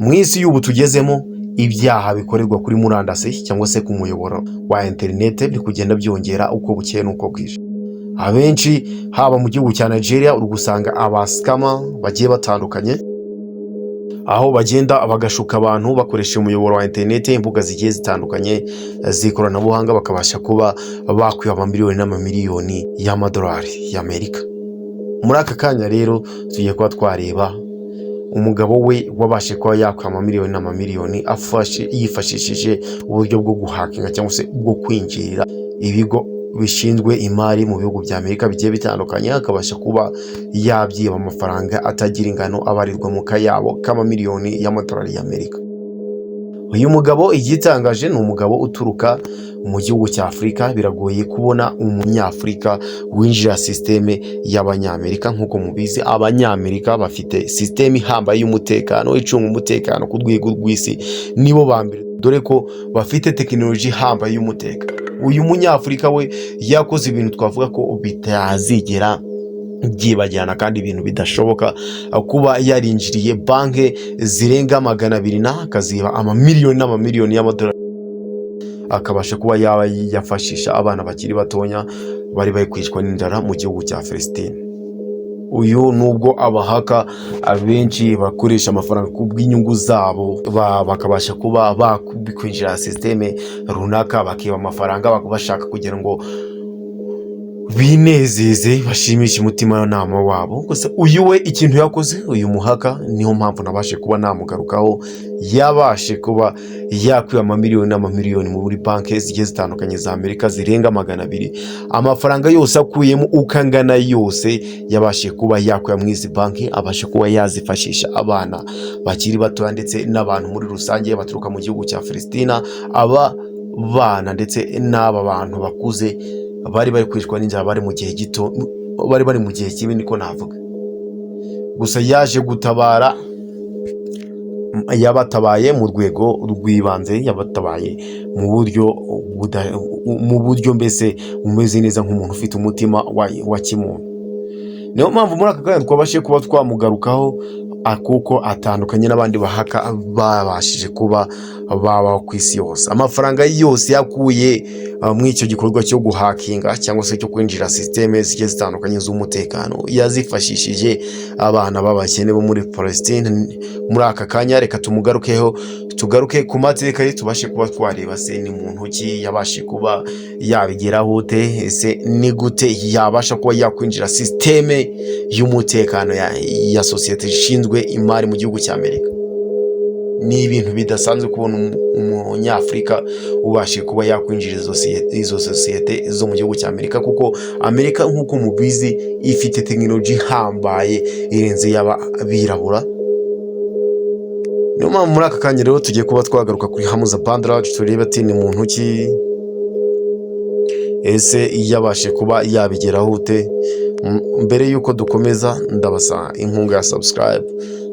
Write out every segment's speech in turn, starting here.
Mu isi y'ubu tugezemo, ibyaha bikorerwa kuri murandasi cyangwa se ku muyoboro wa interinete biri kugenda byongera uko bukeye n'uko bwije. Abenshi, haba mu gihugu cya Nigeria, uri gusanga aba scammer bagiye batandukanye, aho bagenda bagashuka abantu bakoresha umuyoboro wa interinete, imbuga zigiye zitandukanye z'ikoranabuhanga, bakabasha kuba bakwiba amamiliyoni n'amamiliyoni y'amadolari y'Amerika. Muri aka kanya rero tugiye kuba twareba umugabo we wabashe kuba yakwiba amamiliyoni n'amamiliyoni afashe yifashishije uburyo bwo guhakinga cyangwa se bwo kwinjirira ibigo bishinzwe imari mu bihugu bya Amerika bigiye bitandukanye, akabasha kuba yabyiba amafaranga atagira ingano, abarirwa mu kayabo k'amamiliyoni y'amadolari y'Amerika. Uyu mugabo, igitangaje, ni umugabo uturuka mu gihugu cya Afurika. Biragoye kubona Umunyafurika winjira sisiteme y'Abanyamerika. Nk'uko mubizi, Abanyamerika bafite sisiteme ihambaye y'umutekano, icunga umutekano ku rwego rw'isi, nibo ba mbere, dore ko bafite tekinoloji ihambaye y'umutekano. Uyu Munyafurika we yakoze ibintu twavuga ko bitazigera byibagirana kandi ibintu bidashoboka, kuba yarinjiriye banki zirenga 200 na akaziba amamiliyoni n'amamiliyoni y'amadolari, akabasha kuba yaba yafashisha abana bakiri batonya bari bari kwicwa n'inzara mu gihugu cya Palestine. Uyu, nubwo aba hacker abenshi bakoresha amafaranga ku bw'inyungu zabo, bakabasha kuba bakwinjira sisiteme runaka bakiba amafaranga bashaka kugira ngo binezeze, bashimishe umutimanama wabo, gusa uyu we ikintu yakoze, uyu mu hacker, niyo mpamvu nabashe kuba namugarukaho. Yabashe kuba yakwiba amamiliyoni n'amamiliyoni muri banki zigiye zitandukanye za Amerika zirenga 200. Amafaranga yose akuyemo uko angana yose yabashije kuba yakwiba muri izi banki, abasha kuba yazifashisha abana bakiri batoya ndetse n'abantu muri rusange baturuka mu gihugu cya Palestina. Aba bana ndetse n'aba bantu bakuze bari bari kwicwa n'inzara, bari mu gihe gito, bari bari mu gihe kibi, niko navuga. Gusa yaje gutabara, yabatabaye mu rwego rw'ibanze, yabatabaye mu buryo mbese bumeze neza, nk'umuntu ufite umutima wa kimuntu. Niyo mpamvu muri aka kanya twabashije kuba twamugarukaho, kuko atandukanye n'abandi ba hacker babashije kuba babaho ku isi yose. Amafaranga yose yakuye muri icyo gikorwa cyo guhakinga cyangwa se cyo kwinjira sisiteme zigiye zitandukanye z'umutekano, yazifashishije abana b'abakene bo muri Palestine. Muri aka kanya reka tumugarukeho, tugaruke ku mateka ye, tubashe kuba twareba se ni muntu ki, yabashe kuba yabigeraho ute, ese ni gute yabasha kuba yakwinjira sisiteme y'umutekano ya sosiyete ishinzwe imari mu gihugu cya Amerika. Ni ibintu bidasanzwe kubona Umunyafurika ubashije kuba yakwinjira izo sosiyete zo mu gihugu cya Amerika, kuko Amerika, nk'uko mubizi, ifite tekinoloji ihambaye irenze iy'abirabura. Niyo mpamvu muri aka kanya rero tugiye kuba twagaruka kuri Hamza Bendelladj, turebe ati ni muntu ki, ese yabashe kuba yabigeraho ute? Mbere y'uko dukomeza, ndabasaba inkunga ya subscribe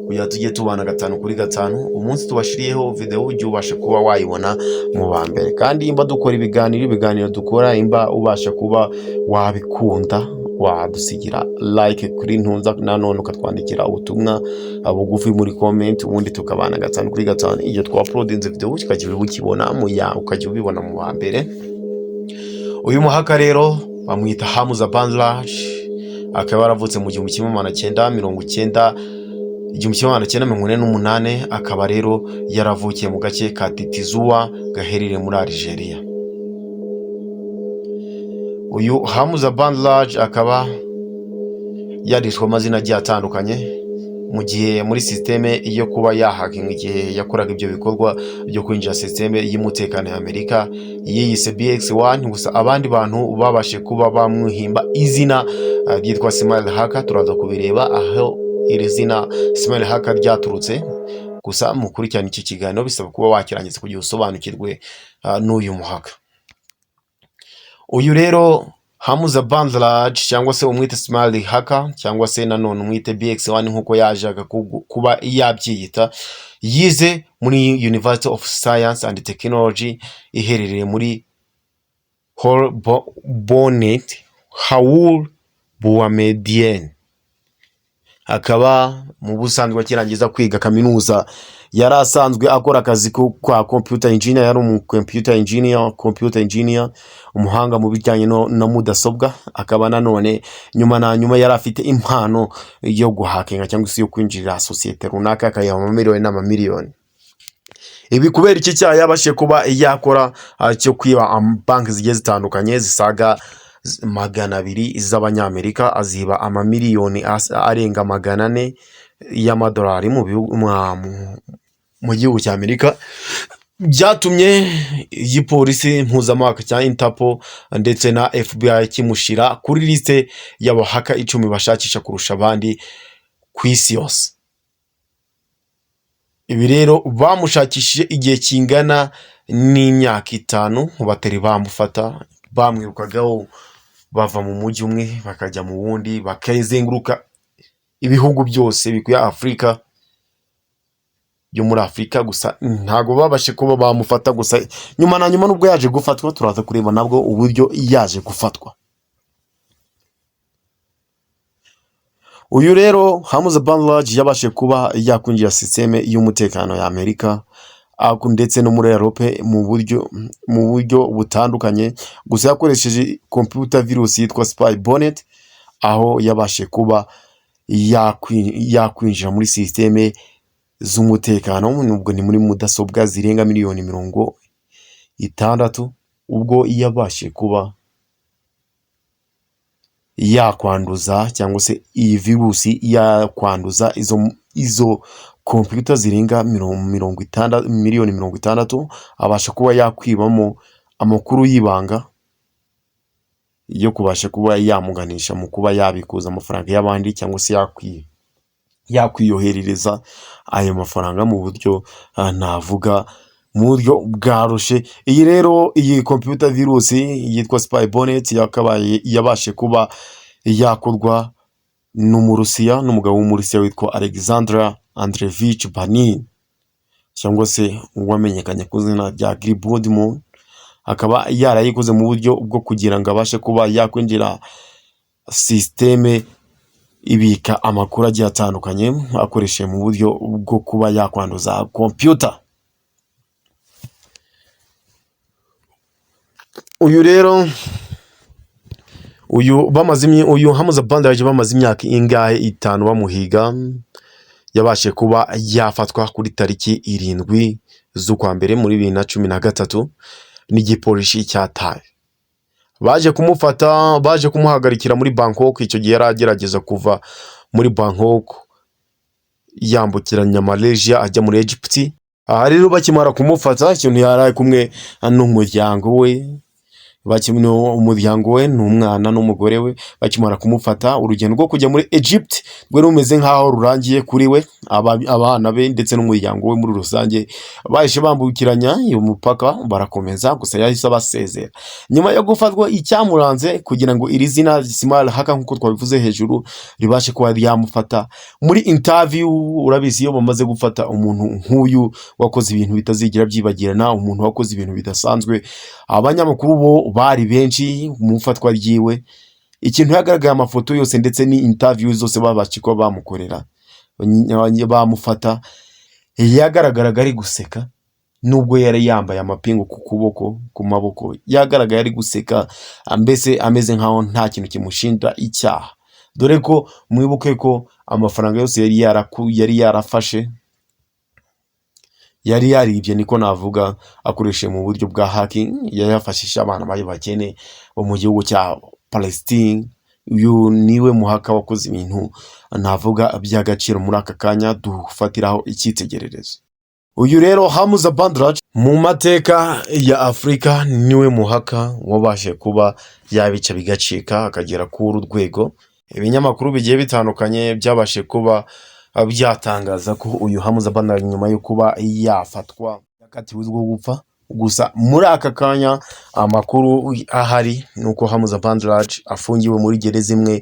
kugira tujye tubana gatanu kuri gatanu. Umunsi tubashiriyeho video, ujye ubasha kuba wayibona mu ba mbere. Kandi imba dukora ibiganiro, ibiganiro dukora imba ubasha kuba wabikunda, wadusigira like kuri ntunza, nanone ukatwandikira ubutumwa bugufi muri comment, ubundi tukabana gatanu kuri gatanu. Iyo twa-uploadinze video, ukajya ukibona mu ya ukajya ubibona mu wa mbere. Uyu mu hacker rero bamwita Hamza Bendelladj, akaba yaravutse mu 1990, 1948, akaba rero yaravukiye mu gace ka Tizi Ouzou gaherereye muri Algeria. Uyu Hamza Bendelladj akaba yarishwe amazina agiye atandukanye mu gihe muri sisiteme yo kuba yahakinga. Igihe yakoraga ibyo bikorwa byo kwinjira sisiteme y'umutekano ya Amerika, yiyise BX1, gusa abandi bantu babashe kuba bamwihimba izina ryitwa Smiley Hacker. Turaza kubireba aho iri zina Smiley Hacker ryaturutse. Gusa mukurikirana iki kiganiro, bisaba kuba wakirangiza kugira usobanukirwe n'uyu mu hacker. Uyu rero Hamza Bendelladj, cyangwa se umwite Smiley Hacker, cyangwa se nanone umwite BX1 nk'uko yajaga kuba yabyiyita, yize muri University of Science and Technology iherereye muri Houari Boumediene. Akaba mu busanzwe akirangiza kwiga kaminuza Yari asanzwe akora akazi ko kwa computer engineer, yari umu computer engineer, umuhanga mu bijyanye na mudasobwa, akaba nanone nyuma na nyuma yari afite impano yo guhackinga cyangwa se yo kwinjirira sosiyete runaka akayiha amamiliyoni n'amamiliyoni. Ibi kubera iki cyaha yabashije kuba yakora cyo kwiba banki zigiye zitandukanye zisaga 200 z'Abanyamerika, aziba amamiliyoni arenga 400 y'amadolari mu gihugu cya Amerika, byatumye igipolisi mpuzamahanga cya Interpol ndetse na FBI kimushyira kuri lisite y'abahacker 10 bashakisha kurusha abandi ku isi yose. Ibi rero bamushakishije igihe kingana n'imyaka 5 batari bamufata, bamwirukagaho bava mu mujyi umwe bakajya mu wundi, bakazenguruka ibihugu byose bikuye Afurika byo muri Afurika, gusa ntabwo babashe kuba bamufata. Gusa nyuma na nyuma nubwo yaje gufatwa, turaza kureba nabwo uburyo yaje gufatwa. Uyu rero Hamza Bandlaj yabashije kuba yakwinjira sisiteme y'umutekano ya Amerika ndetse no muri Europe mu buryo butandukanye, gusa yakoresheje computer virus yitwa Spy Bonnet, aho yabashije kuba yakwinjira muri sisiteme z'umutekano, nubwo ni muri mudasobwa zirenga miliyoni 60, ubwo yabashije kuba yakwanduza cyangwa se iyi virusi yakwanduza izo kompiyuta zirenga miliyoni 60, abasha kuba yakwibamo amakuru y'ibanga yo kubasha kuba yamuganisha mu kuba yabikuza amafaranga y'abandi cyangwa se yakwiyoherereza ayo mafaranga mu buryo navuga mu buryo bwarushe. Iyi rero, iyi computer virusi yitwa Spy Bonnet yakabaye yabashe kuba yakorwa n'Umurusiya, n'umugabo w'Umurusiya witwa Alexandra Andreevich Banin cyangwa se uwamenyekanye ku izina rya Gribodemon, akaba yarayikoze mu buryo bwo kugira ngo abashe kuba yakwinjira sisiteme ibika amakuru agiye atandukanye akoresheje mu buryo bwo kuba yakwanduza kompiyuta. Uyu rero uyu Hamza Bandage bamaze imyaka ingahe 5 bamuhiga, yabashije kuba yafatwa kuri tariki 7 z'ukwa mbere muri 2013 n'igipolisi cya Thai. Baje kumufata, baje kumuhagarikira muri Bangkok, icyo gihe yari agerageza kuva muri Bangkok yambukiranya Malaysia ajya muri Egypt. Aha rero bakimara kumufata, ikintu yari ari kumwe n'umuryango we, umuryango we ni umwana n'umugore we. Bakimara kumufata, urugendo rwo kujya muri Egypt rwari rumeze nk'aho rurangiye kuri we, abana be ndetse n'umuryango we muri rusange bahise bambukiranya uyu mupaka barakomeza, gusa yahise abasezera. Nyuma yo gufatwa, icyamuranze kugira ngo iri zina Smile Hacker nk'uko twabivuze hejuru ribashe kuba ryamufata muri interview, urabizi iyo bamaze gufata umuntu nk'uyu wakoze ibintu bitazigera byibagirana, umuntu wakoze ibintu bidasanzwe, abanyamakuru bo bari benshi mu ifatwa ryiwe. Ikintu yagaragaye amafoto yose ndetse ni interview zose babashije kuba bamukorera bamufata, yagaragaraga ari guseka nubwo yari yambaye amapingu ku kuboko, ku maboko, yagaragaye ari guseka, mbese ameze nkaho nta kintu kimushinja icyaha, dore ko mwibuke ko amafaranga yose yari yarafashe, yari yaribye niko navuga, akoresheje mu buryo bwa hacking, yayafashije abana b'abakene bo mu gihugu cya Palestine. Uyu niwe muhacker wakoze ibintu navuga by'agaciro muri aka kanya dufatiraho icyitegererezo. Uyu rero Hamza Bandraj mu mateka ya Afurika niwe muhacker wabashije kuba yabica bigacika akagera kuri uru rwego. Ibinyamakuru bigiye bitandukanye byabashije kuba byatangaza ko uyu Hamza Bandraj nyuma yo kuba yafatwa yakatiwe urwo gupfa. Gusa muri aka kanya amakuru ahari ni uko Hamza Bandraj afungiwe muri gereza imwe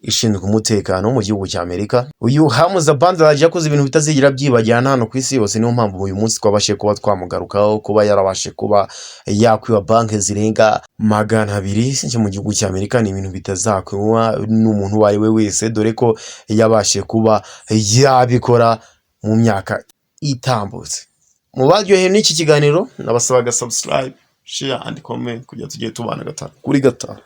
ishinzwe umutekano mu gihugu cya Amerika. Uyu Hamza Bandraj yakoze ibintu bitazigera byibagirana hano ku isi yose, niyo mpamvu uyu munsi twabashije kuba twamugarukaho, kuba yarabashije kuba yakwiba banki zirenga 200 mu gihugu cya Amerika ni ibintu bitazakwiba n'umuntu uwo ari we wese, dore ko yabashije kuba yabikora mu myaka itambutse. Mu baryohewe n'iki kiganiro, nabasabaga subscribe, share and comment kugira tujye tubana gatanu kuri gatanu.